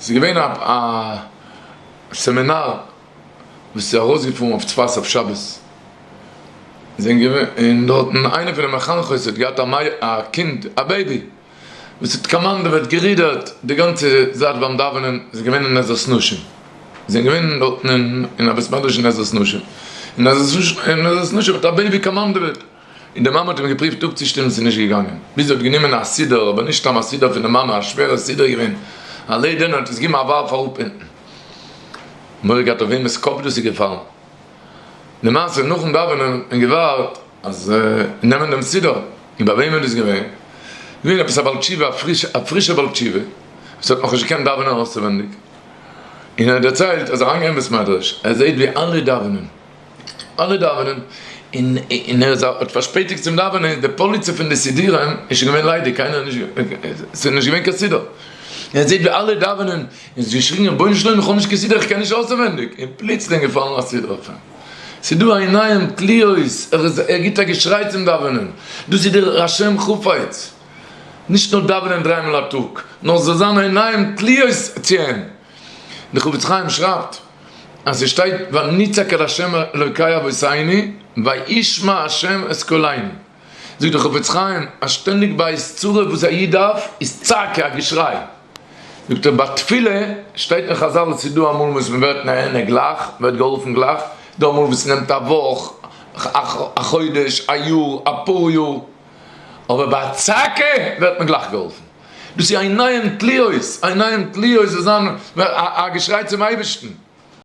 ס'איז געווען א סעמינאר וואס איז ארויסגעפארן אויף צפת אויף שבת, זענען געווען און דארטן איינע פון די מחנכות האט געהאט א קינד א baby וואס האט קאמאנדעוועט גערודערט די גאנצע זייט ביים דאווענען, איז געווען אין עזרת נשים, זענען געווען דארטן אין א בית מדרש אין עזרת נשים, אין עזרת נשים האט א baby קאמאנדעוועט. און די מאמע האט אים געפריווט אפצושטילן ס'איז נישט געגאנגען, ביז זי האט גענומען א סידור, אבער נישט סתם א סידור פון די מאמע, א שווערע סידור געווען, א לעדערנע, האט עס געגעבן א ווארף אראפ אונטן. מורא געהאט אויף וועמענס קאפ דאס איז געפאלן. למעשה נאכן דאווענען האט מען געווארט אז נעמען דעם סידור, און ביי וועמען איז דאס געווען? געווען עפעס א בעל תשובה, א פרישע בעל תשובה, וואס האט נאכנישט געקענט דאווענען אויסעווענדיג, און ער האט דערציילט אז ער אריינגעגאנגען אין בית מדרש, ער זעט ווי אלע דאווענען, אלע דאווענען, און און ער איז האט פארשפעטיגט צום דאווענען, איז די פאליצע פון די סידירים איז שוין געווען ליידיג, קיינער איז נישט, ס'איז נישט געווען קיין סידור, ער זעט ווי אלע דאווענען, און איז געשריגן רבונו של עולם איך האב נישט קיין סידור איך קען נישט אויסעווענדיג, און פלוצלינג געפאלן א סידור אויף אים, ס'איז דא עיניים תלויות, ער איז ער גיבט א געשריי צום דאווענען, דאס איז דער השם חפץ, נישט נאר דאווענען דריי מאל א טאג, נאר ס'זאל זיין עיניים תלויות צו אים, דער חפץ חיים שרייבט. אז עס שטייט ונצעק אל ה' אלוקי אבותינו וישמע ה' את קולנו, זאגט דער חפץ חיים אז שטענדיג ביי עת צרה וואס א איד דארף איז צעקה א געשריי, זאגט ער ביי תפילה שטייט אין חזל עס איז דא אמאל וואס מען ווערט נענה גלייך, ווערט געהאלפן גלייך, דא אמאל וואס נעמט א וואך, א חודש, א יאר, אפאר יאר, אבער ביי צעקה ווערט מען גלייך געהאלפן, דאס איז עיניים תלויות, עיניים תלויות זאל זיין א געשריי צום אייבערשטן.